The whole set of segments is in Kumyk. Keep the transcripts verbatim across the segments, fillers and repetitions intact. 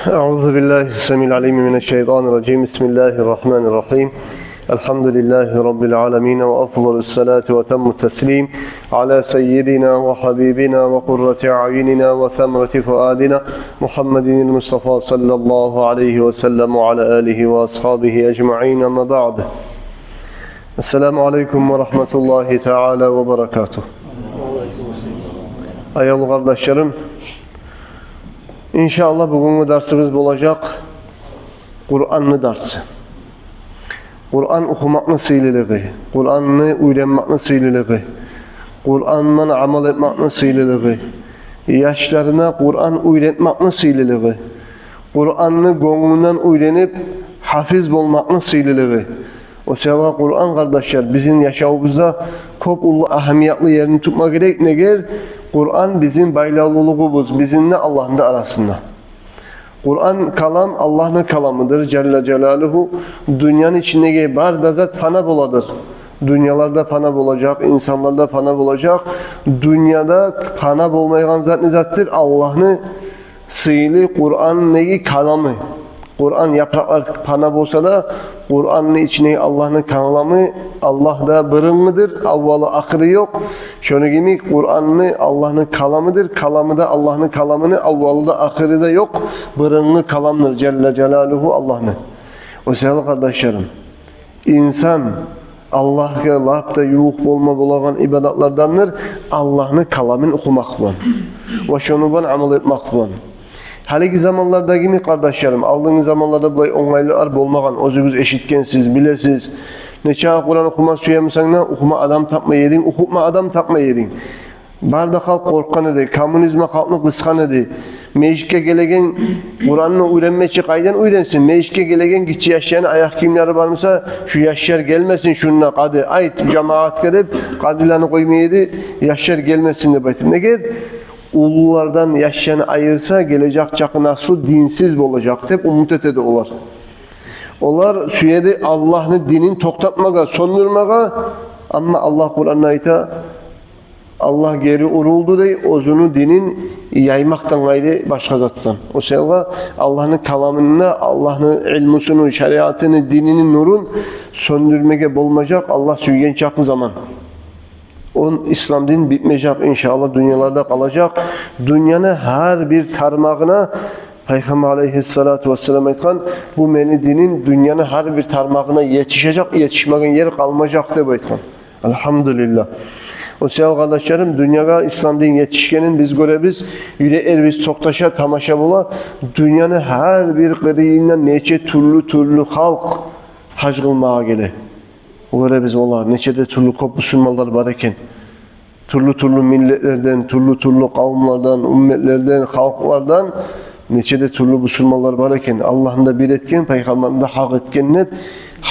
أعوذ بالله السميع العليم من الشيطان الرجيم. بسم الله الرحمن الرحيم. الحمد لله رب العالمين، وأفضل الصلاة وأتم التسليم على سيدنا وحبيبنا وقرة أعيننا وثمرة فؤادنا محمد المصطفى صلى الله عليه وسلم وعلى آله وأصحابه أجمعين. أما بعد. السلام عليكم ورحمة الله تعالى وبركاته. Аявлу къардашларым, иншааллагь, бугюнгю дарсыбыз болажакъ Къуранны дарсы. Къуран охумакъны сыйлылыгъы, Къуранны уьйренмекни сыйлылыгъы, Къурандан амал этмекни сыйлылыгъы, яшларына Къуран уьйретмекни сыйлылыгъы, Къуранны гёнгюнден уьйренип, гьафиз болмакъны сыйлылыгъы. О саялгъа Къуран, къардашлар, бизин яшавубузда кёп уллу агьамиятлы ерни тутма герек. Неге? Къуран бизин байлавлулугъубуз, бизин де Аллагьны да арасында. Къуран калам Аллагьны каламыдыр, жалла жалалугьу. Дюньяны ичиндеги бар да зат пана боладыр. Дюньялар да пана болажакъ, инсанлар да пана болажакъ. Дюньяда пана болмайгъан зат не затдыр? Аллагьны сыйлы Къуран неги каламы. Къуран япыракълар пана болса да, Къуранны ичиндеги Аллагьны каламы, Аллагь да бырынгъыдыр, аввалы-ахыры ёкъ. Шону йимик Къуранны Аллагьны каламыдыр, каламы да Аллагьны каламыны, аввалы да ахыры да ёкъ, бырынгъы каламдыр, жалла жалалугьу, Аллагьны. О саялы, къардашларым, инсан Аллагьгъа лап да ювукъ болма болагъан ибадатлардандыр Аллагьны каламын охумакъ булан ва шону булан амал этмек булан. Гьалиги заманлардагъы йимик, къардашларым, алдынгъы заманларда булай онгайлылар болмагъан, оьзюгюз эшитгенсиз, билесиз. Нечакъы Къуран охума сюемисен де, охума адам тапмай эдинг, охутма адам тапмай эдинг. Бары да халкъ къоркъгъан эди, коммунизм халкъны къысгъан эди. Межитге гелеген, Къуранны уьйренмечи къайдан уьйренсин? Межитге гелеген гиччи яшланы аякъ гийимлери бармыса, шу яшлар гелмесин шунда, къади, айт жамагъатгъа деп, къадиланы къоймай эди, яшлар гелмесин деп айтып. Неге? Уллулардан яшланы айырса, гележек чакъы наслу динсиз болажакъ деп умут эте эди олар. Олар сюе эди Аллагьны динин токътатмагъа, сёндюрмеге, амма Аллагь Къуранда айта, Аллагь гери урулду дей оьзюню динин яймакъдан къайры башгъа затдан. О саялгъа Аллагьны каламында Аллагьны илмусуну, шариатыны, динини нурун сёндюрмеге болмажакъ Аллагь сюйген чакъы заман. О ислам дин битмежек, иншааллагь, дюньяларда къалажакъ. Дюньяны гьар бир тармагъына, Пайхаммар алейгьиссалату вассалам айтгъан, бу мени диним дюньяны гьар бир тармагъына етишежек, етишмеген ер къалмажакъ деп айтгъан. Альгьамдулиллагь. О саялы, къардашларым, дюньягъа ислам дин етишгенин биз гёребиз, юрекерибиз токъташа, тамаша бола. Дюньяны гьар бир къырыйындан нече тюрлю-тюрлю халкъ гьаж къылмагъа геле. Гёребиз, валлагь, нече де тюрлю кёп бусурманлар бар экен. Тюрлю-тюрлю миллетлерден, тюрлю-тюрлю къавумлардан, умметлерден, халкълардан нече де тюрлю бусурманлар бар экен. Аллагьны да бир этген, пайхаммарны да гьакъ этген деп,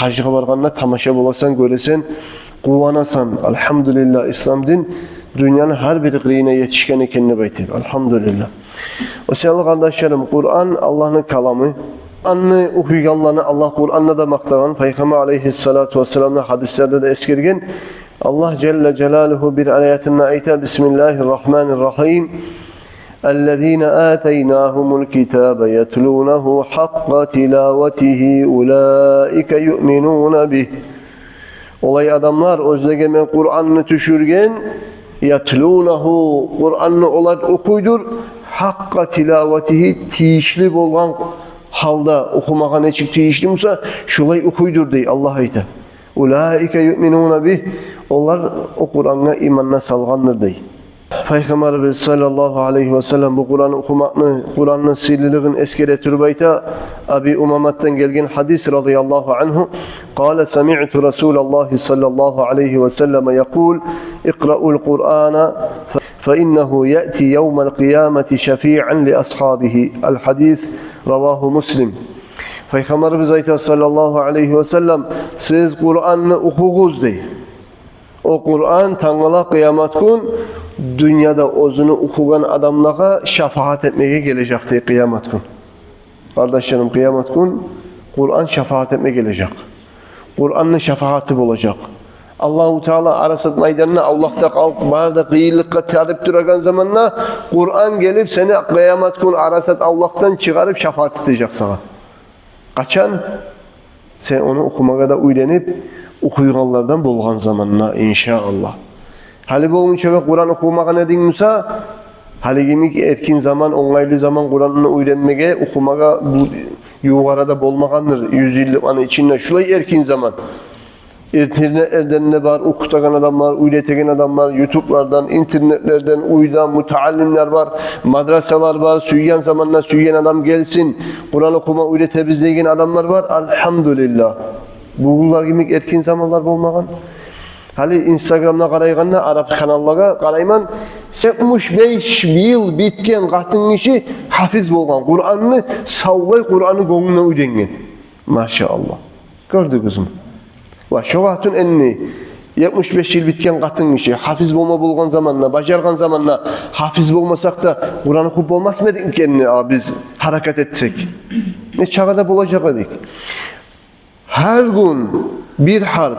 гьажгъа баргъанда тамаша боласан, гёресен, къуванасан. Альгьамдулиллагь, ислам дин дюньяны гьар бир къырыйына етишген экен деп айтып. Альгьамдулиллагь. О саялы, къардашларым, Къуран Аллагьны каламы. Къуранны охуйгъанланы Аллагь Къуранда да макътагъан, Пайхаммар алейгьиссалату вассалам да гьадислерде де эсгерген. Аллагь жалла жалалугьу бир аятында айта: بسم الله الرحمن الرحيم. الذين آتيناهم الكتاب يتلونه حق تلاوته أولئك يؤمنون به. Олай адамлар, оьзлеге мен Къуранны тюшюрген, ятлунагьу, Къуранны олар охуйдур, гьакъкъа тилаватигьи, тийишли болгъан гьалда, охумагъа нечик тийишли буса, шолай охуйдур дей, Аллагь айта. Улаика юъминуна бигь, олар о Къурангъа иманны салгъандыр дей. Пайхаммарыбыз саллаллагьу алайгьи ва саллам бу Къуран охумакъны, Къуранны сыйлылыгъын эсгере туруп айта, Аби Умаматдан гелген гьадис, радияллагьу ангьу, قال: سمعت رسول الله صلى الله عليه وسلم يقول: اقرؤوا القرآن فإنه يأتي يوم القيامة شفيعا لأصحابه. الحديث رواه مسلم. Пайхаммарыбыз айта, саллаллагьу алайгьи ва саллам: «Сиз Къуранны охугъуз», — дей. О Къуран тангала къыямат гюн дюньяда оьзюню охугъан адамлагъа шафагьат этмеге гележек дей къыямат гюн. Къардашларым, къыямат гюн Къуран шафагьат этме гележек. Къуранны шафагьаты болажакъ. Аллагьу Таала Арасат майданына авлакъда халкъ бары да къыйынлыкъгъа тарып турагъан заманда Къуран гелип, сени къыямат гюн Арасат авлакъдан чыгъарып шафаат этежек сагъа. Къачан? Сен ону охумагъа да уьйренип, охуйгъанлардан болгъан заманда, иншааллагь. Гьали болгъунчагъа Къуран охумагъан эдинг буса, гьалиги йимик эркин заман, онгайлы заман Къуранны уьйренмеге, охумагъа бу ювукъ арада болмагъандыр, юз йыллыкъны ичинде шулай эркин заман. Интернетлерден де бар, охутагъан адамлар, уьйретеген адамлар, ютублардан, интернетлерден, уьйден мутааллимлер бар, мадрасалар бар, сюйген заманда сюйген адам гелсин, Къуран охума уьйретебиз деген адамлар бар. Альгьамдулиллагь. Бугюнлер йимик эркин заманлар болмагъан. Гьали инстаграмда къарайгъанда, араб каналлагъа къарайман, етмиш беш йыл битген къатын гиши гьафиз болгъан, Къуранны савлай, Къуранны гёнгюне уьйренген. Машааллагь. Гёрдюгюзмю? Ва шо къатын энни, етмиш беш йыл битген къатын гиши, гьафиз болма болгъан заманда, бажаргъан заманда, гьафиз болмасакъ да, Къуран охуп болмасмы эдик энни, а, биз гьаракат этсек? Нечакъы да болажакъ эдик. Гьар гюн бир гьарп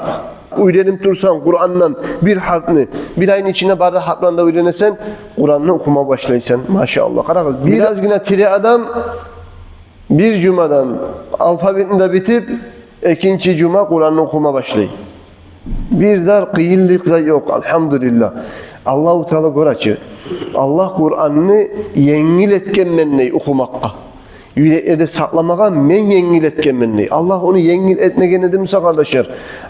уьйренип турсанг Къурандан, бир гьарпны, бир айны ичинде бары да гьарпланы да уьйренесен, Къуранны охума башлайсан. Машааллагь. Къарагъыз, бир азгъына тири адам бир жумадан алфавитни де битип, экинчи жума Къуранны охума башлай. Бир де къыйынлыкъ зат ёкъ, альгьамдулиллагь. Аллагьу Таала, гёр ачы, Аллагь Къуранны енгил этгенмен дей охумакъгъа. Юреклерде сакъламагъа мен енгил этгенмен дей. Аллагь ону енгил этмеген эди буса, къардашлар,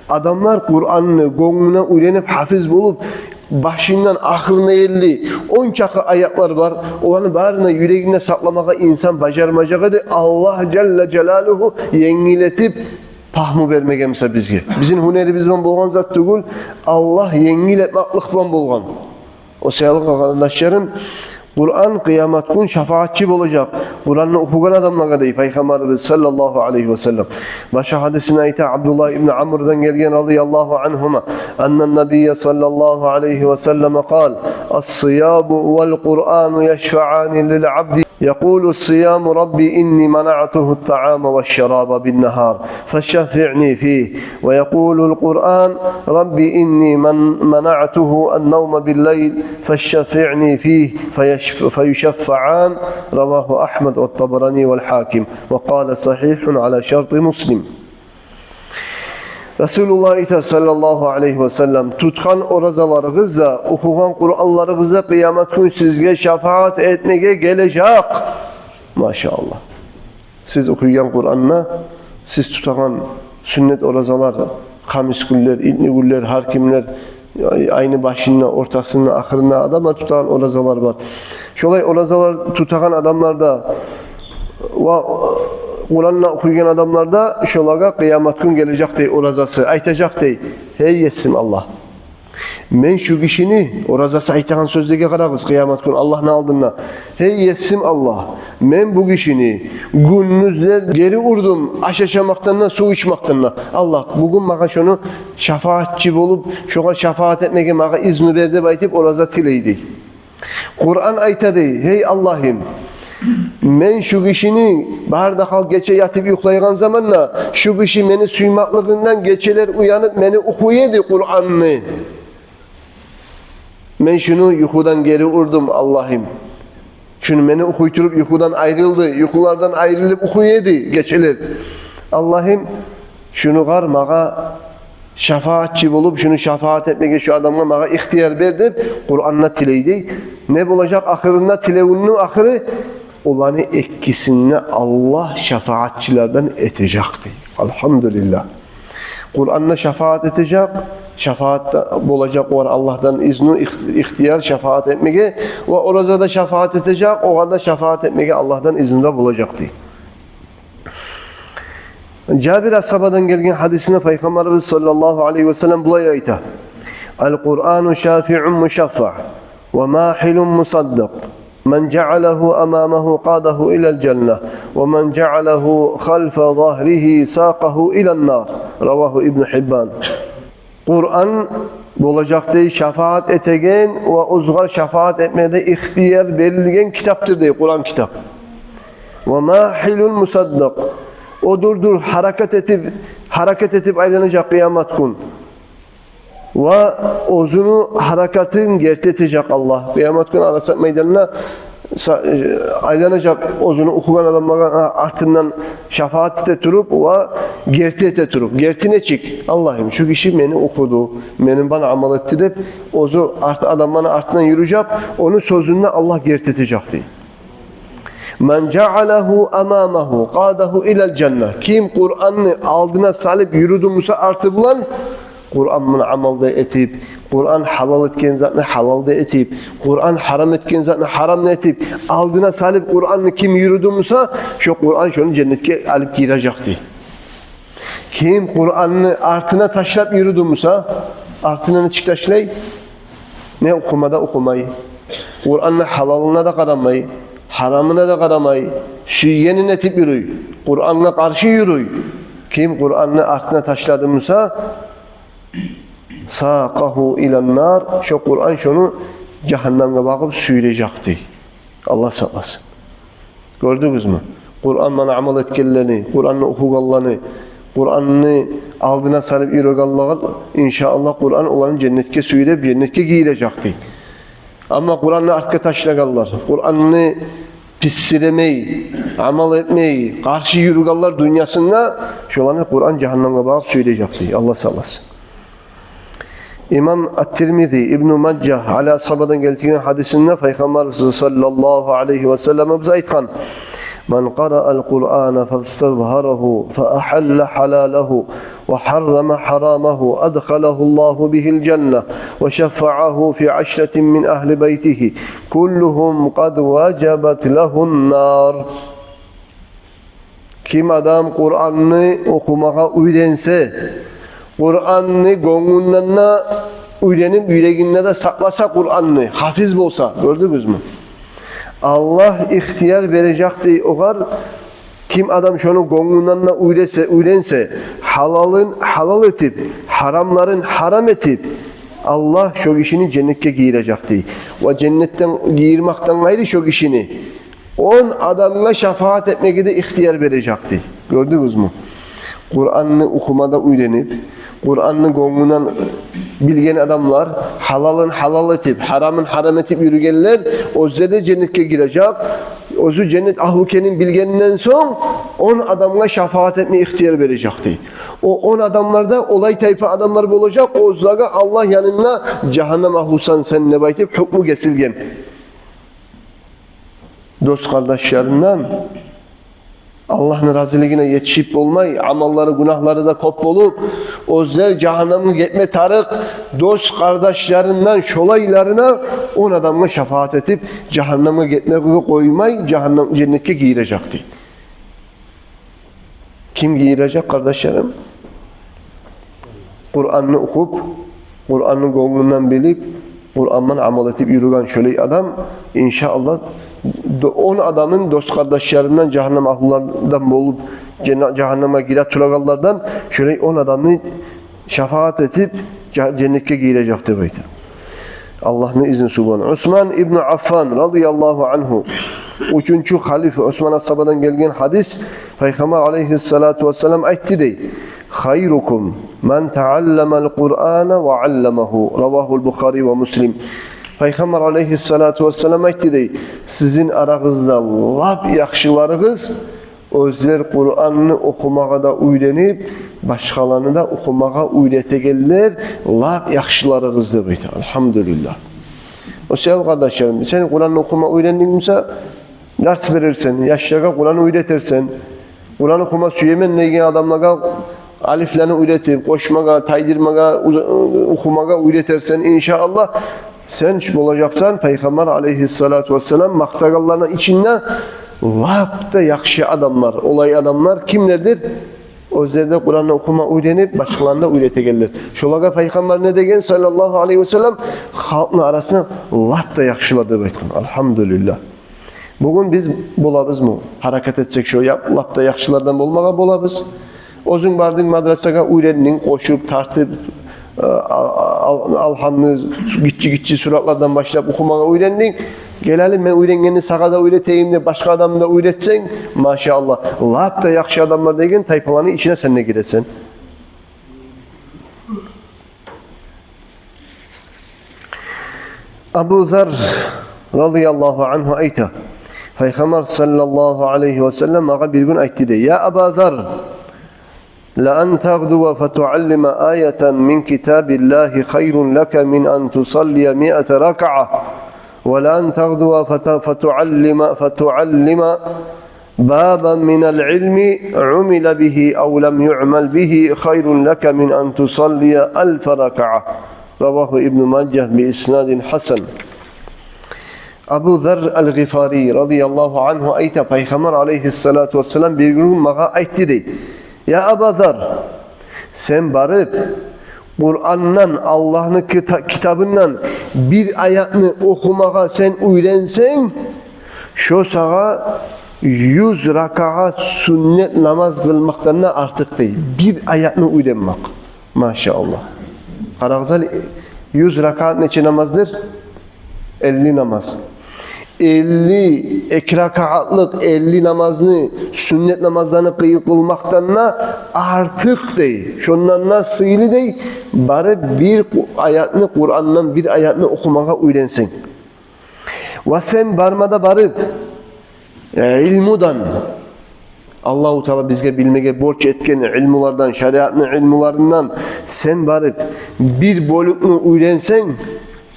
адамлар Къуранны гёнгюне уьйренип, гьафиз болуп, башындан ахырына ерли он чакъы аятлар бар. Оланы барын да юрегинде сакъламагъа инсан бажармажакъ эди, Аллагь жалла жалалугьу енгил этип, пагьму бермеген буса бизге. Бизин гьюнерибиз булан болгъан зат тюгюл, Аллагь енгил этмеклик булан болгъан. О саялы, къардашларым, Къуран къыямат гюн шафаатчы болажакъ Къуранны охугъан адамлагъа, дей Пайхаммарыбыз саллаллагьу алайгьи ва саллам. Башгъа гьадисин айта, Абдуллагь ибн Амрдан гелген, радияллагьу ангьума, аннан набийя саллаллагьу алайгьи ва саллама къал: «Ас-сияму вал Къурану яшфаани лил абди. Якъулу ас-сияму: Рабби инни манаътугьу ат-таъама ваш-шараба бин-нагьар, фашаффиъни фигь. Ва якъулу ал-Къуран: Рабби инни ман-, манаътугьу ан-навма бил-лайл, фашаффиъни фигь, фаяш-, фаюшаффаъан». Равагьу Агьмад ва ат-Табарани вал-Гьаким, ва къала: «Сагьигьун ала шарти Муслим». Расулуллагь айта, саллаллагьу алайгьи ва саллам: «Тутгъан оразаларыгъыз да, охугъан Къуранларыгъыз да къыямат гюн сизге шафаат этмеге гележек». Машааллагь. Сиз охуйгъан Къуранны, сиз тутагъан сюннет оразалар, хамис гюнлер, итни гюнлер, гьар кимлер, ай-, айны башында, ортасында, ахырында адамлар тутагъан оразалар бар. Шолай оразалар тутагъан адамлар да ва Къуранны охуйгъан адамлар да, шолагъа къыямат гюн гележек дей оразасы, айтажакъ дей: «Гьей Есим Аллагь, мен шу гишини», оразасы айтагъан сёзлеге къарагъыз, къыямат гюн Аллагьны алдында: «Гьей Есим Аллагь, мен бу гишини гюндюзлер гери урдум аш ашамакъдан да, сув ичмекден де. Аллагь, бугюн магъа шону шафаатчы болуп, шогъар шафаат этмеге магъа изну бер», – деп айтып, ораза тилей дей. Къуран айта дей: «Гьей Аллагьым, мен шу гишини, бары да халкъ гече ятып юхлайгъан заманда, шу гиши мени сюймеклигинден гечелер уянып мени охуй эди Къуранны. Мен шуну юхудан гери урдум, Аллагьым. Шуну мени охуй туруп юхудан айрылды, юхулардан айрылып охуй эди гечелер. Аллагьым, шуну къар магъа шафаатчы болуп, шуну шафаат этмеге шу адамгъа магъа ихтияр бер», – деп Къуранда тилей дей. Не болажакъ ахырында, тилевюню ахыры? Оланы экисин де Аллагь шафаатчылардан этежек дей. Альгьамдулиллагь. Къуран да шафаат этежек, шафаат да болажакъ огъар Аллагьдан изну, их-, ихтияр шафаат этмеге, ва ораза да шафаат этежек, огъар да шафаат этмеге Аллагьдан изну да болажакъ дей. Жабир асгьабадан гелген гьадисинде Пайхаммарыбыз саллаллагьу алайгьи ва саллам булай айта: «Ал-Къурану шафиъун мушаффаъ, ва махьилун мусаддакъ. Ман жаъалагьу амамагьу къадагьу илал жанна, ва ман жаъалагьу халфа загьригьи сакъагьу илан нар». Равагьу Ибну Гьиббан. Къуран болажакъ дей шафаат этеген ва оьзюне шафаат этмеге ихтияр берилген китапдыр дей Къуран китап. «Ва махьилун мусаддакъ». О дур-дур гьаракат этип, гьаракат этип айланажакъ къыямат гюн. Ва оьзюню гьаракатын герти этежек Аллагь. Къыямат гюн Арасат майданына са-, э, айланажакъ оьзюню охугъан адамлагъа артындан шафаат эте туруп ва герти эте туруп. Герти нечик? Аллагьым, шу гиши мени охуду, мени булан амал этди деп, оьзю арт-, адамланы артындан юрюжек, ону сёзюн де Аллагь герти этежек дей. «Ман жаъалагьу амамагьу къадагьу илал жанна». Ким Къуранны алдына салып юрюдю буса арты булан, Къуран булан амал да этип, Къуран гьалал этген затны гьалал да этип, Къуран гьарам этген затны гьарам да этип, алдына салып Къуранны ким юрюдю буса, шо Къуран шону женнетге алып гирежек дей. Ким Къуранны артына ташлап юрюдю буса, артына нечик ташлай? Не охума да охумай, Къуранны гьалалына да къарамай, гьарамына да къарамай, сюйгенин этип юрюй, Къурангъа къаршы юрюй. Ким Къуранны артына ташлады буса, «сакъагьу илан нар», шо Къуран шону жагьаннамгъа багъып сюйрежек дей. Аллагь сакъласын. Гёрдюгюзмю? Къуран булан амал этгенлени, Къуранны охугъанланы, Къуранны алдына салып юрюгенлени, иншааллагь, Къуран оланы женнетге сюйреп, женнетге гийирежек дей. Амма Къуранны артгъа ташлагъанлар, Къуранны писиремей, амал этмей, къаршы юрюгенлер дюньясында, шоланы Къуран жагьаннамгъа багъып сюйрежек дей. Аллагь сакъласын. Имам ат-Тирмизи, Ибну Мажа, Али асгьабадан гелтирген гьадисинде Пайхаммар саллаллагьу алайгьи ва саллам бизге айтгъан: «Ман къараал Къурана фастазгьарагьу фа агьалла гьалалагьу ва гьаррама гьарамагьу адхалагьуллагьу бигьил жанна ва шаффаагьу фи ашратин мин агьли байтигьи куллугьум къад важабат лагьун нар». Ким адам Къуранны охумагъа уьйренсе, Къуранны гёнгюнден де уьйренип, юрегинде де сакъласа Къуранны, гьафиз болса, гёрдюгюзмю? Аллагь ихтияр бережек дей огъар, ким адам шону гёнгюнден де уьйресе, уьйренсе, гьалалын гьалал этип, гьарамларын гьарам этип, Аллагь шо гишини женнетге гийирежек дей. Ва женнетге гийирмекден къайры шо гишини он адамгъа шафаат этмеге де ихтияр бережек дей. Гёрдюгюзмю? Къуранны охума да уьйренип, Къуранны гёнгюнден билген адамлар, гьалалын гьалал этип, гьарамын гьарам этип юрюгенлер, оьзлери де женнетге гирежек. Оьзю женнет агьлю экенин билгенден сонг, он адамгъа шафаат этме ихтияр бережек дей. О он адамлар да олай тайпа адамлар болажакъ, оьзлеге Аллагь янында жагьаннам агьлюсен сен деп айтып гьукму гесилген. Дос-къардашларындан Аллагьны разилигине етишип болмай, амаллары, гюнагьлары да кёп болуп, оьзлер жагьаннамгъа гетме тарыкъ, дос-къардашларындан шолайларына он адамгъа шафаат этип, жагьаннамгъа гетмеге къоймай, жагьаннам, женнетге гийирежек дей. Ким гийирежек, къардашларым? Къуранны охуп, Къуранны гёнгюнден билип, Къуран булан амал этип юрюген шолай адам, иншааллагь, до-, он адамны дос-къардашларындан, жагьаннам агьлюлерден болуп, женне-, жагьаннамгъа гире турагъанлардан шолай он адамны шафаат этип, жа-, женнетге гийирежек деп айта. Аллагьны изни булан. Усман ибну Аффан радияллагьу ангьу, уьчюнчю халифа, Усман асгьабадан гелген гьадис, Пайхаммар алайгьиссалату вассалам айтды дей: «Хайрукум ман таалламал Къурана ва алламагьу». Равагьул Бухари ва Муслим. Пайхаммар алайгьиссалату вассалам айтды дей: «Сизин арагъызда лап яхшыларыгъыз оьзлер Къуранны охумагъа да уьйренип, башгъаланы да охумагъа уьйретегенлер лап яхшыларыгъыз», — деп айта. Альгьамдулиллагь. О саялы, къардашларым, сен Къуранны охума уьйрендинг буса, дарс берерсен, яшлагъа Къуранны уьйретерсен, Къуран охума сюемен деген адамлагъа алифлени уьйретип, къошмагъа, тайдырмагъа, уз-, охумагъа уьйретерсен, иншааллагь, сен болажакъсан Пайхаммар алайгьиссалату вассалам макътагъанланы ичинде лап да яхшы адамлар. Олай адамлар кимлердир? Оьзлер де Къуранны охума уьйренип, башгъаланы да уьйретегенлер. Шолагъа Пайхаммар не деген, саллаллагьу алайгьи ва саллам? Халкъны арасында лап да яхшылар деп айтгъан. Альгьамдулиллагь. Бугюн биз болабызмы? Гьаракат этсек, шо я-, лап да яхшылардан болмагъа болабыз. Оьзюнг бардынг мадрасагъа, уьйрендинг, къошуп, тартып, э, ал-, ал-, алгьамны гиччи-гиччи суратлардан башлап охумагъа уьйрендинг. Гел гьали, мен уьйренгенни сагъа да уьйретейим деп, башгъа адамны да уьйретсенг, машааллагь, лап да яхшы адамлар деген тайпаланы ичине сен де гиресен. Абу Зар радияллагьу ангьу айта: Пайхаммар саллаллагьу алайгьи ва саллам магъа бир гюн айтды дей: «Я Аба Зар, لأن تغدو فتعلم آية من كتاب الله خير لك من أن تصلي مائة ركعة، ولأن تغدو فت-، فتعلم، فتعلم بابا من العلم عمل به أو لم يعمل به خير لك من أن تصلي ألف ركعة.» رواه ابن ماجه بإسناد حسن. Абу Зар аль-Гъифари радияллагьу ангьу айта: Пайхаммар алайгьиссалату вассалам бир гюн магъа айтды дей: «Я Аба Зар, сен барып, Къурандан, Аллагьны кита-, китабындан бир аятны охумагъа сен уьйренсенг, шо сагъа юз ракаат сюннет намаз къылмакъдан да артыкъ», — дей. Бир аятны уьйренмек. Машааллагь. Къарагъыз гьали, юз ракаат нече намаздыр? Элли намаз. Элли, эки ракаатлыкъ элли намазны, сюннет намазланы къый-, къылмакъдан да артыкъ дей. Шондан да сыйлы дей, барып бир къу-, аятны, Къурандан бир аятны охумагъа уьйренсенг. Ва сен барма да барып, э, илмудан, Аллагьу Таала бизге билмеге борч этген илмулардан, шариатны илмуларындан сен барып бир бёлюкню уьйренсенг,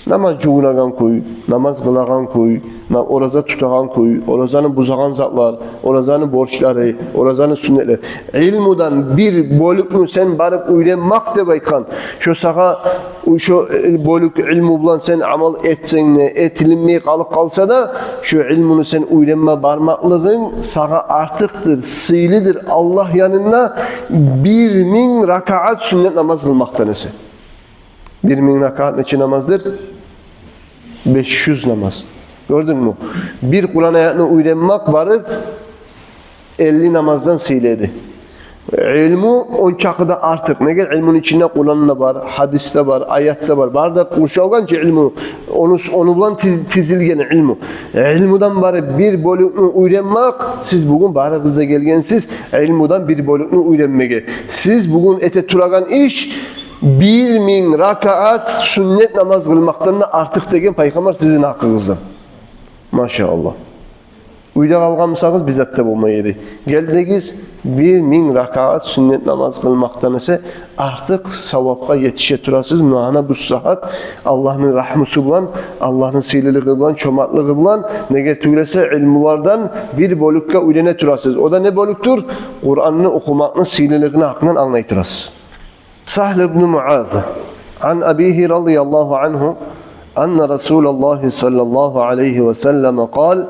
намаз жувунагъан кюй, намаз къылагъан кюй, на-, ораза тутагъан кюй, оразаны бузагъан затлар, оразаны борчлары, оразаны сюннетлери. Илмудан бир бёлюкню сен барып уьйренмек деп айтгъан. Шо сагъа, шо бёлюк илму булан сен амал этсенг де, этилинмей къалып къалса да, шо илмуну сен уьйренме бармакълыгъынг сагъа артыкъдыр, сыйлыдыр Аллагь янында бир минг ракаат сюннет намаз къылмакъдан эсе. Бир минг ракаат нече намаздыр? Беш юз намаз. Гёрдюнгмю? Бир Къуран аятны уьйренмек барып элли намаздан сыйлы эди. Илму ончакъы да артыкъ. Неге? Илмуну ичинде Къуран да бар, гьадис де бар, аят да бар. Бары да къуршалгъан чы илму, ону, ону булан тиз-, тизилген илму. Илмудан барып бир бёлюкню уьйренмек, сиз бугюн барыгъыз да гелгенсиз илмудан бир бёлюкню уьйренмеге. Сиз бугюн эте турагъан иш бир минг ракаат сюннет намаз къылмакъдан да артыкъ деген Пайхаммар сизин гьакъыгъыздан. Машааллагь. Уьйде къалгъан бусагъыз, бир зат да болмай эди. Гелдигиз, бир минг ракаат сюннет намаз къылмакъдан эсе артыкъ савапгъа етише турасыз. Муна гьана бу сагьат Аллагьны рагьмусу булан, Аллагьны сыйлылыгъы булан, чомартлыгъы булан, неге тюгюл эсе илмулардан бир бёлюкге уьйрене турасыз. О да не бёлюкдюр? Къуранны охумакъны сыйлылыгъыны гьакъындан англай турасыз. سهل بن معاذ عن أبيه رضي الله عنه أن رسول الله صلى الله عليه وسلم قال: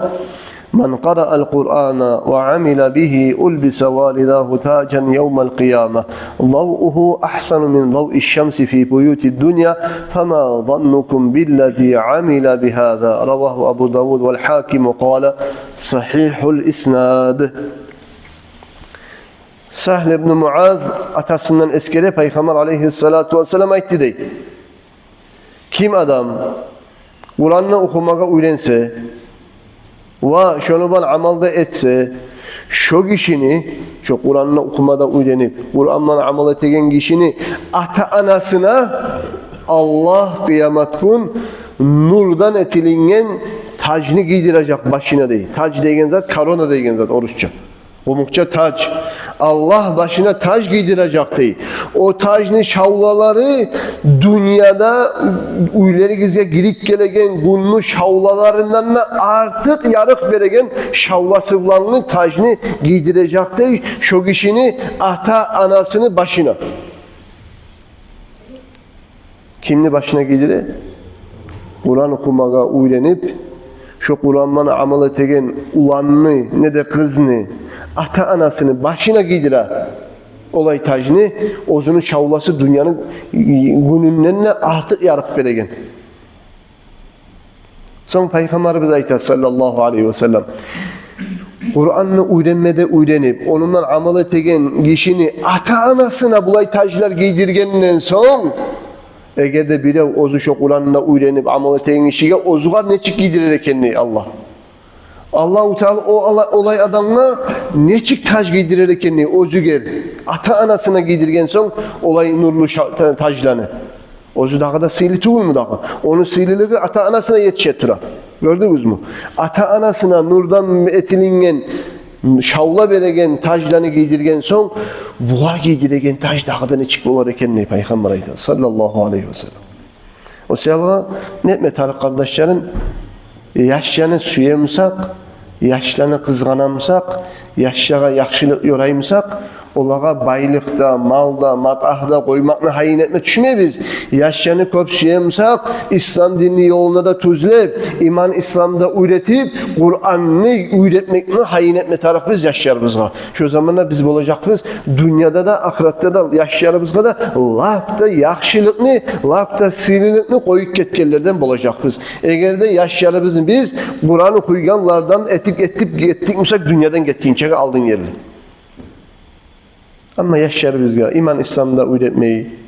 من قرأ القرآن وعمل به ألبس والداه تاجا يوم القيامة ضوءه أحسن من ضوء الشمس في بيوت الدنيا، فما ظنكم بالذي عمل بهذا؟ رواه أبو داود والحاكم وقال: صحيح الإسناد. Сагьл ибн Муаз атасындан эсгере, Пайхаммар алайгьиссалату вассалам айтды дей: ким адам Къуранны охумагъа уьйренсе ва шону булан амал да этсе, шо гишини, шо Къуранны охумагъа уьйренип, Къуран булан амал этеген гишини ата-анасына Аллагь къыямат гюн нурдан этилинген тажны гийдирежек башына дей. Таж деген зат, корона деген зат орусча. Къумукъча таж. Аллагь башына таж гийдирежек дей. О тажны шавлалары дюньяда уьйлеригизге гирип гелеген гюнню шавлаларындан да артыкъ ярыкъ береген шавласы булангы тажны гийдирежек дей шо гишини ата-анасыны башына. Кимни башына гийдире? Къуран охумагъа уьйренип, шо Къуран булан амал этеген уланны, не де къызны, ата-анасыны башына гийдире олай тажны, оьзюню шавласы дюньяны гюнюнден де артыкъ ярыкъ береген. Сонг Пайхаммарыбыз айта, саллаллагьу алайгьи ва саллам: Къуранны уьйренме де уьйренип, ону булан амал этеген гишини ата-анасына булай тажлар гийдиргенден сонг, эгер де бирев оьзю шо Къуранны уьйренип амал этеген гишиге, оьзюгер нечик гийдирер экен дей Аллагь. Аллагьу Таала о ала-, олай адамгъа нечик таж гийдирер экен дей оьзюгер, ата-анасына гийдирген сонг олай нурлу ша-, та-, тажланы. Оьзю дагъы да сыйлы тюгюлмю дагъы? Ону сыйлылыгъы ата-анасына етише тура. Гёрдюгюзмю? Ата-анасына нурдан этилинген, шавла береген тажланы гийдирген сонг, бугъар гийдиреген таж дагъы да нечик болар экен дей Пайхаммар айта, саллаллагьу алайгьи васаллам. О саялы нетме тарыкъ, къардашларым? Яшланы сюе бусакъ, яшланы къызгъана бусакъ, яшлагъа яхшылыкъ ёрай бусакъ, олагъа байлыкъ да, мал да, матагь да къоймакъны гьайын этме тюшмейбиз. Яшланы кёп сюе бусакъ, ислам динни ёлуна да тюзлеп, иман, исламда уьйретип, Къуранны уьйретмекни гьайын этме тарыкъбыз яшларыбызгъа. Шо заманда биз болажакъбыз дюньяда да, ахыратда да яшларыбызгъа да лап да яхшылыкъны, лап да сыйлылыкъны къоюп гетгенлерден болажакъбыз. Эгер де яшларыбызны биз Къуран охуйгъанлардан этип, этип гетдик бусакъ, дюньядан гетгинчеге алдын ерли. Амма яшларыбызгъа иман, исламны да уьйретмей,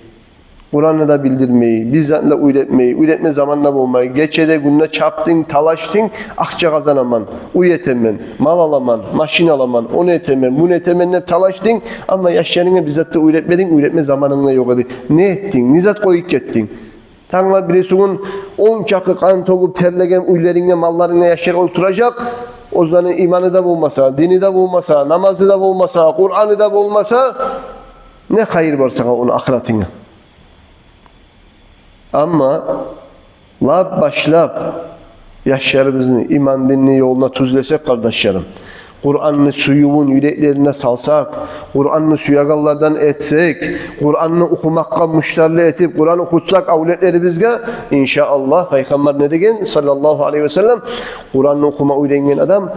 Къуранны да билдирмей, бир затны да уьйретмей, уьйретме заман да болмай, гече де, гюн де чапдынг, талашдынг, акъча къазанаман, уьй этемен, мал аламан, машин аламан, ону этемен, муну этемен деп талашдынг, амма яшларынга бир зат да уьйретмединг, уьйретме заманынг да ёкъ эди. Не этдинг, не зат къоюп гетдинг? Тангала бирисигюн он чакъы къан тёгюп терлеген уьйлеринге, малларынга яшлар олтуражакъ, оьзлени иманы да болмаса, дини де болмаса, намазы да болмаса, Къураны да болмаса, не хайыр бар сагъа ону ахыратынга? Амма лап башлап яшларыбызны иман динни ёлуна тюзлесек, къардашларым, Къуранны сюювюн юреклерине салсакъ, Къуранны сюегенлерден этсек, Къуранны охумакъгъа муштарлы этип, Къуран охутсакъ авлетлерибизге, иншааллагь, Пайхаммар не деген, саллаллагьу алайгьи васаллам, Къуранны охума уьйренген адам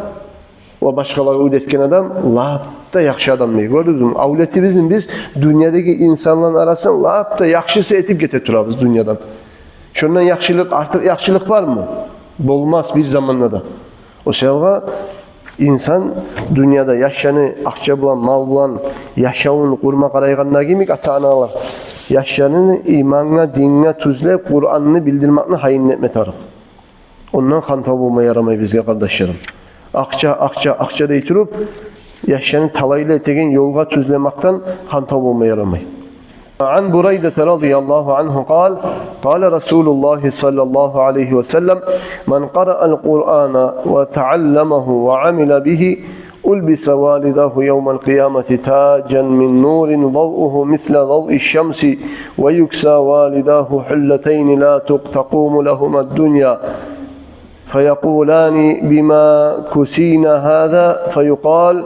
ва башгъалагъа уьйретген адам лап да яхшы адам дей. Гёрдюгюзмю? Авлетибизни биз дюньядагъы инсанланы арасында лап да яхшысы этип гете турабыз дюньядан. Шондан яхшылыкъ, артыкъ яхшылыкъ бармы? Болмас бир заманда да. О саялы инсан дюньяда яшланы акъча булан, мал булан яшавун къурма къарайгъанда йимик, ата-аналар яшланы имангъа, динге тюзлеп, Къуранны билдирмекни гьайын этме тарыкъ. Ондан хантав болма ярамай бизге, къардашларым. Акъча, акъча, акъча дей туруп, яшланы талайлы этеген ёлгъа тюзлемекден хантав болма ярамай. عن بريدة رضي الله عنه قال: قال رسول الله صلى الله عليه وسلم: من قرأ القرآن وتعلمه وعمل به ألبس والداه يوم القيامة تاجا من نور ضوءه مثل ضوء الشمس، ويكسى والداه حلتين لا تق-، تقوم لهما الدنيا، فيقولان: بما كسينا هذا؟ فيقال: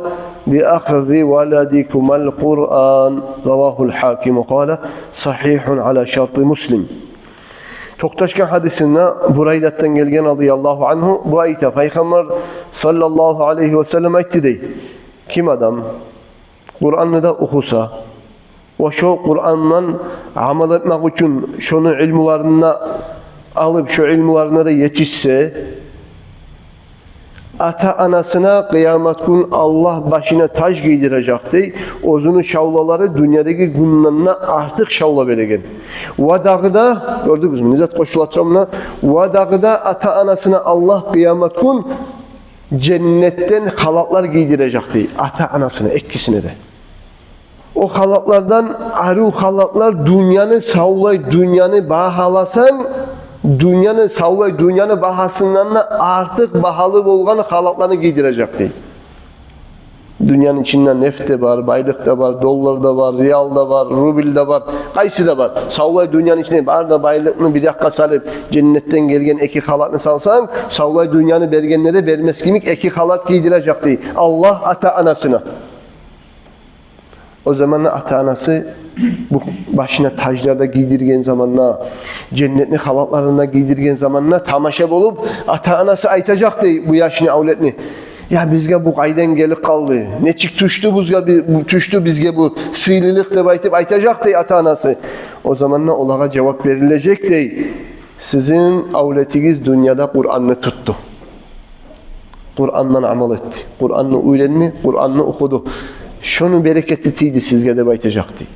بأخذ ولدكما القرآن. رواه الحاكم، قال: صحيح على شرط مسلم. Токъташгъан гьадисинде Бурайдатдан гелген, радияллагьу ангьу, бу айта: Пайхаммар саллаллагьу алайгьи васаллам айтды дей: ким адам Къуранны да охуса ва шо Къурандан амал этмек учун шону илмуларын да алып, шо илмуларына да етишсе, ата-анасына къыямат гюн Аллагь башына таж гийдирежек дей, оьзюню шавлалары дюньядагъы гюнден де артыкъ шавла береген. Ва дагъы да, гёрдюгюзмю, не зат къошула тура муна? Ва дагъы да ата-анасына Аллагь къыямат гюн женнетден халатлар гийдирежек дей, ата-анасына, экисине де. О халатлардан арив халатлар, дюньяны савлай, дюньяны багьаласанг, дюньяны савлай, дюньяны багьасындан да артыкъ багьалы болгъан халатланы гийдирежек дей. Дюньяны ичинде нефть де бар, байлыкъ да бар, доллар да бар, риал да бар, рубль да бар, къайсы да бар. Савлай дюньяны ичинде бар да байлыкъны бир якъгъа салып, женнетден гелген эки халатны салсанг, савлай дюньяны бергенде де бермес йимик эки халат гийдирежек дей Аллагь ата-анасына. О заманда ата-анасы бу башына тажлар да гийдирген заманда, женнетни халатларын да гийдирген заманда тамаша болуп, ата-анасы айтажакъ дей бу яшны, авлетни: «Я, бизге бу къайдан гелип къалды? Нечик тюшдю бизге би-, бу, тюшдю бизге бу сыйлылыкъ?» — деп айтып айтажакъ дей ата-анасы. О заманда олагъа жавап берилежек дей: «Сизин авлетигиз дюньяда Къуранны тутду. Къурандан амал этди. Къуранны уьйренди, Къуранны охуду. Шону берекети тийди сизге», — деп айтажакъ дей.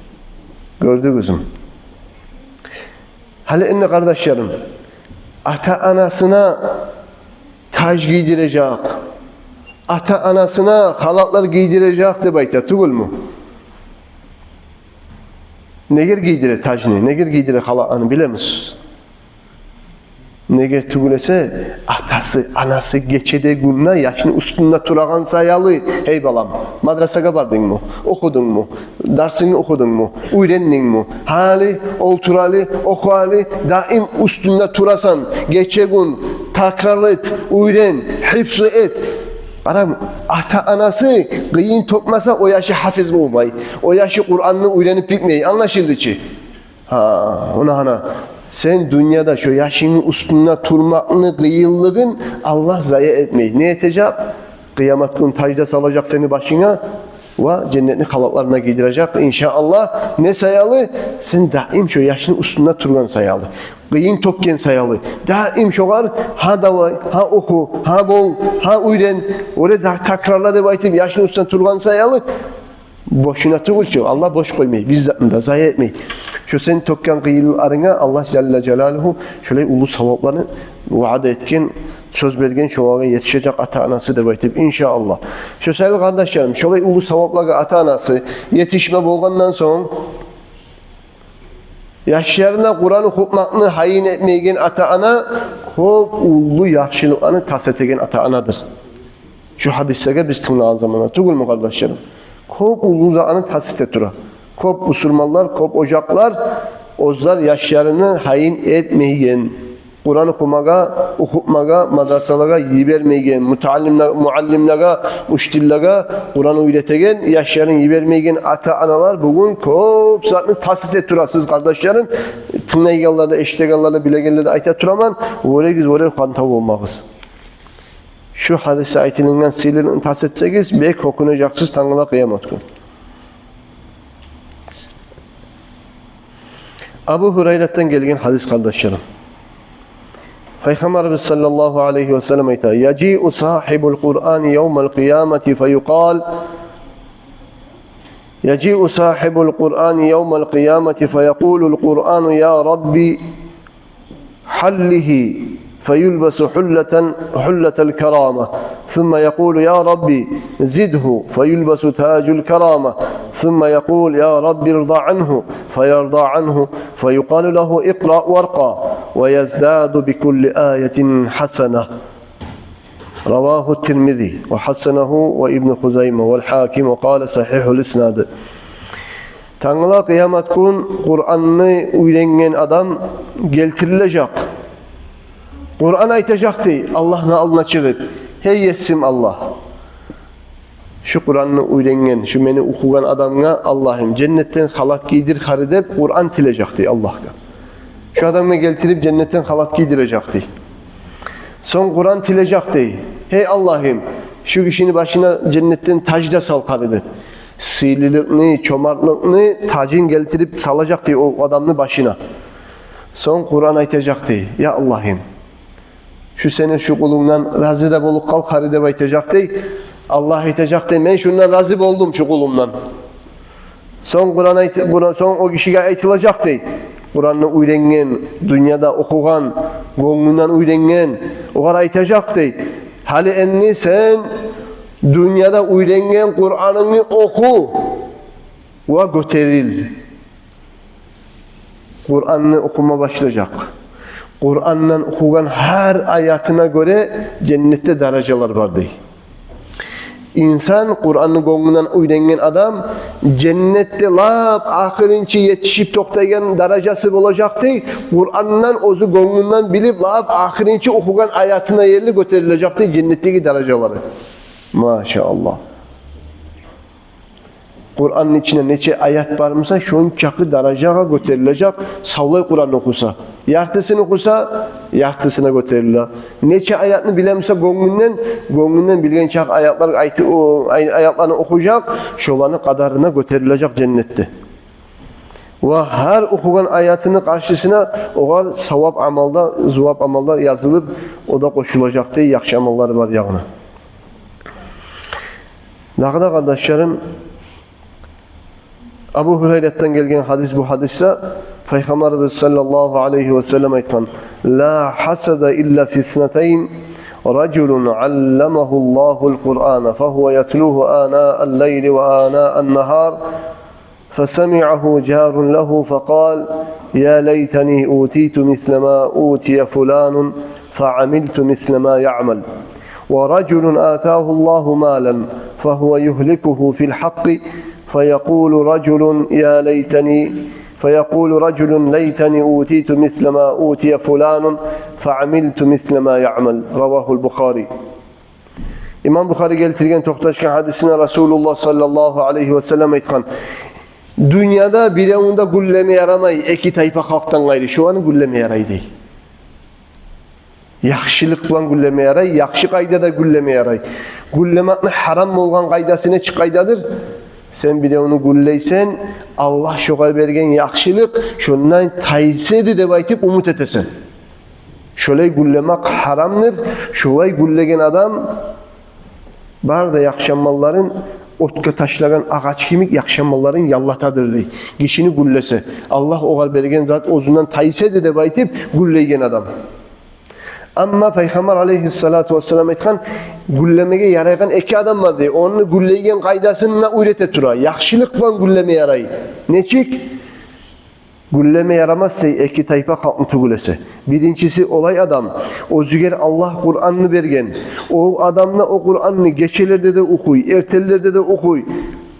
Гёрдюгюзмю? Гьали энни, къардашларым, ата-анасына таж гийдирежек, ата-анасына халатлар гийдирежек деп айта тюгюлмю? Негер гийдире тажны, негер гийдире халатланы, билемисиз? Негер тюгюл эсе, атасы, анасы гече де, гюн де яшны уьстюнде турагъан саялы: «Гьей балам, мадрасагъа бардынгмы? Охудунгму? Дарсынгны охудунгму? Уьйрендингми? Гьали олтур гьали, оху гьали», даим уьстюнде турасан, гече-гюн такрар эт, уьйрен, гьифзу эт. Къара, ата-анасы къыйын тёкмесе, о яшы гьафиз болмай, о яшы Къуранны уьйренип битмей, англашылды чы. Гьа, она гьана, сен дюньяда шо яшынгны уьстюнде турмакъны къыйынлыгъын Аллагь зая этмей. Не этежек? Къыямат гюн таж да салажакъ сени башынга ва женнетни халатларына гийдирежек, иншааллагь. Не саялы? Сен даим шо яшны уьстюнде тургъан саялы, къыйын тёкген саялы. Даим шогъар: «Гьа, давай, гьа, оху, гьа, бол, гьа, уьйрен, оьре да такрарла», — деп айтып, яшны уьстюнде тургъан саялы. Бошуна тюгюл чю, Аллагь бош къоймай, бир затны да зая этмей. Шо сен тёкген къыйынларынга Аллагь жалла жалалугьу шолай уллу савапланы ваъда этген, сёз берген, шолагъа етишежек ата-анасы деп айтып, иншааллагь. Шо саялы, къардашларым, шолай уллу саваплагъа ата-анасы етишме болгъандан сонг, яшларына Къуран охутмакъны гьайын этмейген ата-ана кёп уллу яхшылыкъланы тас этеген ата-анадыр. Шу гьадислеге биз тынглагъан заманда, тюгюлмю, къардашларым? Кёп уллу затланы тас эте тура. Кёп бусурманлар, кёп ожакълар оьзлер яшларыны гьайын этмейген, Къуран охумагъа, охутмагъа мадрасалагъа йибермейген, мутааллимле-, муаллимлеге, учителлеге Къуран уьйретеген яшларын йибермейген ата-аналар бугюн кёп затны тас эте турасыз, къардашларым. Тынглайгъанлар да, эшитегенлер де, билегенлер де айта тураман. Оьрегиз, оьре, хантав болмагъыз. Шу гьадисде айтылынгъан сыйлылыкъны тас этсегиз, бек гьёкюнежексиз тангала къыямат гюн. Абу Гьурайратдан гелген гьадис, къардашларым. Пайхаммарыбыз саллаллагьу алайгьи ва саллам айта: «Яжиу сагьибул Къурани явмал къиямати фаюкъал, яжиу сагьибул Къурани явмал къиямати фаякъулул Къурану: я Рабби, حله فيلبس حلة، حلة الكرامة، ثم يقول: يا رب زده، فيلبس تاج الكرامة، ثم يقول: يا رب ارض عنه، فيرضى عنه، فيقال له: اقرأ وارقى، ويزداد بكل آية حسنة.» رواه الترمذي وحسنه وابن خزيمة والحاكم وقال: صحيح الإسناد. Тангала къыямат гюн Къуранны уьйренген адам гелтирилежек. Къуран айтажакъ дей Аллагьны алдына чыгъып: «Гьей Есим Аллагь, шу Къуранны уьйренген, шу мени охугъан адамгъа, Аллагьым, женнетден халат гийдир хари», — деп Къуран тилежек дей Аллагьгъа. Шу адамгъа гелтирип женнетден халат гийдирежек дей. Сонг Къуран тилежек дей: «Гьей Аллагьым, шу гишини башына женнетден таж да сал хари», — деп. Сыйлылыкъны, чомартлыкъны тажын гелтирип салажакъ дей о адамны башына. Сонг Къуран айтажакъ дей: «Я Аллагьым, шу сени шу къулунгдан рази да болуп къал хари», — деп айтажакъ дей. Аллагь айтажакъ дей: «Мен шундан рази болдум, шу къулумдан». Сонг Къуран айт-, Къуран, сонг о гишиге айтылажакъ дей, Къуранны уьйренген, дюньяда охугъан, гёнгюнден уьйренген, огъар айтажакъ дей: «Гьали энни сен дюньяда уьйренген Къуранынгны оху ва гётерил». Къуранны охума башлажакъ. Къурандан охугъан гьар аятына гёре женнетде даражалар бар дей. Инсан, Къуранны гёнгюнден уьйренген адам, женнетде лап ахырынчы етишип токътайгъан даражасы болажакъ дей, Къурандан оьзю гёнгюнден билип, лап ахырынчы охугъан аятына ерли гётерилежек дей женнетдеги даражалары. Машааллагь. Къуранны ичинде нече аят бар буса, шончакъы даражагъа гётерилежек савлай Къуранны охуса. Яртысын охуса, яртысына гётериле. Нече аятны биле буса гёнгюнден, гёнгюнден билген чакъы аятлар айты-, о, ай-, аятланы охужакъ, шоланы къадарына гётерилежек женнетде. Ва гьар охугъан аятыны къаршысына огъар савап амал да, зувап амал да язылып, о да къошулажакъ дей яхшы амаллары бар ягъына. Дагъы да, къардашларым, Абу Гьурайратдан гелген гьадис, бу гьадисде Пайхаммарыбыз саллаллагьу алайгьи ва саллам айтгъан: «Ла хьасада илла фи иснатайн, ражулун алламагьуллагьул Къурана, фагьува ятлугьу анаал лайли ва анаан нагьар, فسمعه جار له فقال: يا ليتني أوتيت مثل ما أوتي فلان فعملت مثل ما يعمل. ورجل آتاه الله مالا فهو يهلكه في الحق فيقول رجل: يا ليتني، فيقول رجل: ليتني أوتيت مثل ما أوتي فلان فعملت مثل ما يعمل. رواه البخاري. Имам Бухари гелтирген токъташгъан гьадисинде Расулуллагь саллаллагьу алайгьи ва саллам айтгъан: дюньяда биревню де гюллеме ярамай эки тайпа халкъдан къайры, шоланы гюллеме ярай дей. Яхшылыкъ булан гюллеме ярай, яхшы къайдада гюллеме ярай. Гюллемекни гьарам болгъан къайдасы нечик къайдадыр? Сен биревню гюллейсен, Аллагь шогъар берген яхшылыкъ шондан тайса эди деп айтып умут этесен. Шолай гюллемек гьарамдыр. Шолай гюллеген адам бары да яхшы амалларын отгъа ташлагъан агъач йимик яхшы амалларын яллатадыр дей. Гишини гюллесе, Аллагь огъар берген зат оьзюнден тайса эди деп айтып гюллейген адам. Амма Пайхаммар алайгьиссалату вассалам айтгъан, гюллемеге ярайгъан эки адам бар дей. Ону гюллейген къайдасын да уьйрете тура. Яхшылыкъ булан гюллеме ярай. Нечик? Гюллеме ярамас дей эки тайпа халкъны тюгюл эсе. Биринчиси олай адам, оьзюгер Аллагь Къуранны берген. О адам да о Къуранны гечелерде де охуй, эртенлерде де охуй.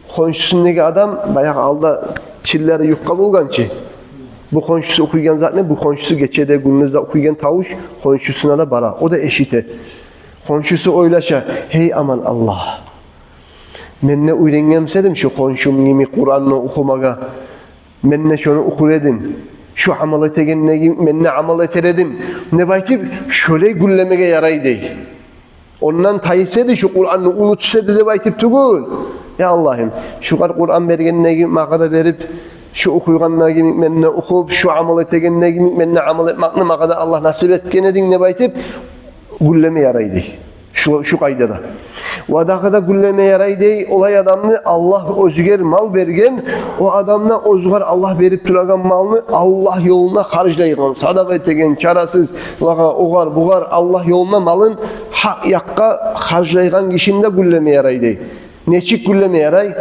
Хоншусундагъы адам, баягъы алда чиллери юкъа болгъан чы. Бу хоншусу охуйгъан затны, бу хоншусу гече де, гюндюз де охуйгъан тавуш хоншусуна да бара. О да эшите. Хоншусу ойлаша: «Гьей, аман Аллагь, мен де уьйренген буса эдим шу хоншум йимик Къуранны охумагъа, мен де шону охур эдим. Шу амал этегенде йимик мен де амал этер эдим», — деп айтып, шолай гюллемеге ярай дей. Ондан тайса эди, шу Къуранны унутса эди деп айтып тюгюл. «Я Аллагьым, шугъар Къуран бергенде йимик магъа да берип, шу охуйгъанда йимик мен де охуп, шу амал этегенде йимик мен де амал этмекни магъа да Аллагь насип этген эдинг», — деп айтып гюллеме ярай дей. Шу, шу къайдада. Ва дагъы да гюллеме ярай дей олай адамны, Аллагь оьзюгер мал берген, о адам да оьзюгер Аллагь берип турагъан малны Аллагь ёлунда харжлайгъан, садагъа этеген, чарасызлагъа, огъар-бугъар Аллагь ёлунда малын гьакъ якъгъа харжлайгъан гишини де гюллеме ярай дей. Нечик гюллеме ярай?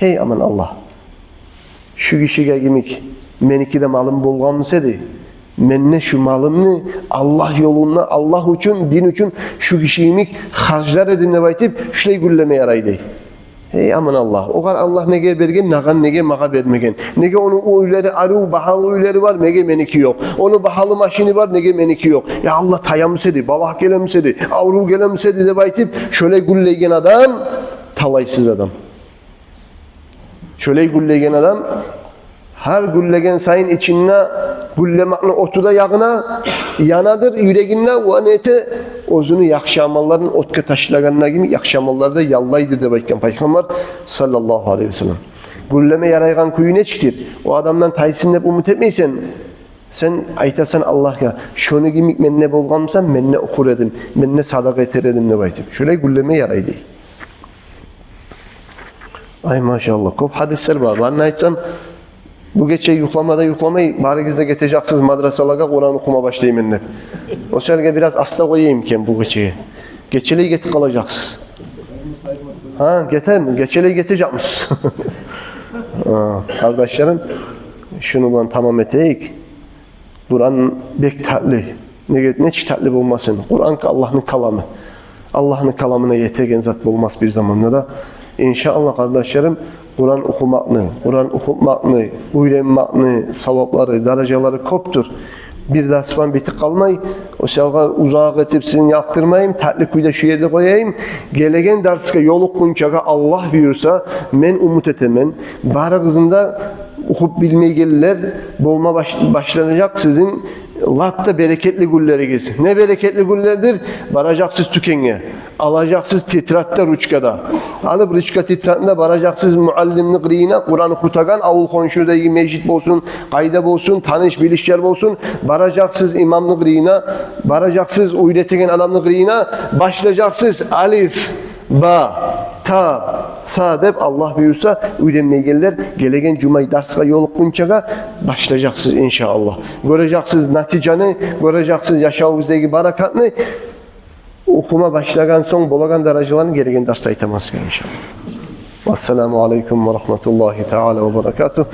«Гьей, аман Аллагь, шу гишиге йимик меники де малым болгъан буса эди, мен де шу малымны Аллагь ёлунда, Аллагь учун, дин учун шу гиши йимик харжлар эдим», — деп айтып, шулай гюллеме ярай дей. «Гьей, аман Аллагь, огъар Аллагь неге берген, нагъан неге магъа бермеген? Неге ону уьйлери арив, багьалы уьйлери бар, неге меники ёкъ? Ону багьалы машини бар, неге меники ёкъ? Я Аллагь, тая буса эди, балагь геле буса эди, аврув геле буса эди», — деп айтып, шолай гюллейген адам талайсыз адам. Шолай гюллейген адам гьар гюллеген сайын ичинде гюллемекни оту да ягъына янадыр, юрегинде, ва не эте, оьзюню яхшы амалларын отгъа ташлагъанда йимик яхшы амаллар да яллайды деп айтгъан Пайхаммар саллаллагьу алайгьи ва саллам. Гюллеме ярайгъан кюю нечикдир? О адамдан тайсын деп умут этмейсен. Сен айтасан Аллагьгъа: «Шону йимик мен де болгъан буса, мен де охур эдим, мен де садагъа этер эдим», — деп айтып. Шолай гюллеме ярай дей. Ай, машаллагь, кёп гьадислер бар. Барын айтсам, бу гече юхлама да юхламай, барыгъыз да гетежексиз мадрасалагъа, Къуран охума башлайман деп. О саялы бираз аста къояйым экен бу гечеге. Гечелей гетип къалажакъсыз. Гьа, гетем, гечелей гетежекмиз. Гьа, къардашларым, шуну булан тамам этейик. Къуран бек татли. Неге, нечик татли болмасын? Къуран Аллагьны каламы. Аллагьны каламына етеген зат болмас бир заманда да. Иншааллагь, къардашларым, Къуран охумакъны, Къуран охутмакъны, уьйренмекни саваплары, даражалары кёпдюр. Бир дарс булан битип къалмай, о саялы узакъ этип сизин ялкъдырмайым, татли кюйде шу ерде къояйым. Гелеген дарсгъа ёлукъгъунчагъа, Аллагь буюрса, мен умут этемен, барыгъызны да охуп билмейгенлер болма баш-, башланажакъ сизин лап да берекетли гюнлеригиз. Не берекетли гюнлердир? Баражакъсыз тюкенге. Алажакъсыз тетрадь да, ручка да. Алып ручка, тетрадьны да, баражакъсыз муаллимни къырыйына, Къуран охутагъан, авул хоншудагъы межит болсун, къайда болсун, таныш-билишлер болсун, баражакъсыз имамны къырыйына, баражакъсыз уьйретеген адамны къырыйына, башлажакъсыз алиф, ба, та, са деп, Аллагь буюрса, уьйренмейгенлер гелеген жума дарсгъа ёлукъгъунчагъа башлажакъсыз, иншааллагь. Гёрежексиз натижаны, гёрежексиз яшавугъуздагъы баракатны. Охума башлагъан сонг болагъан даражаланы гелеген дарсда айтаман сизге, иншааллагь. Вассаламу алейкум ва рахматуллагьи таала ва баракатугь.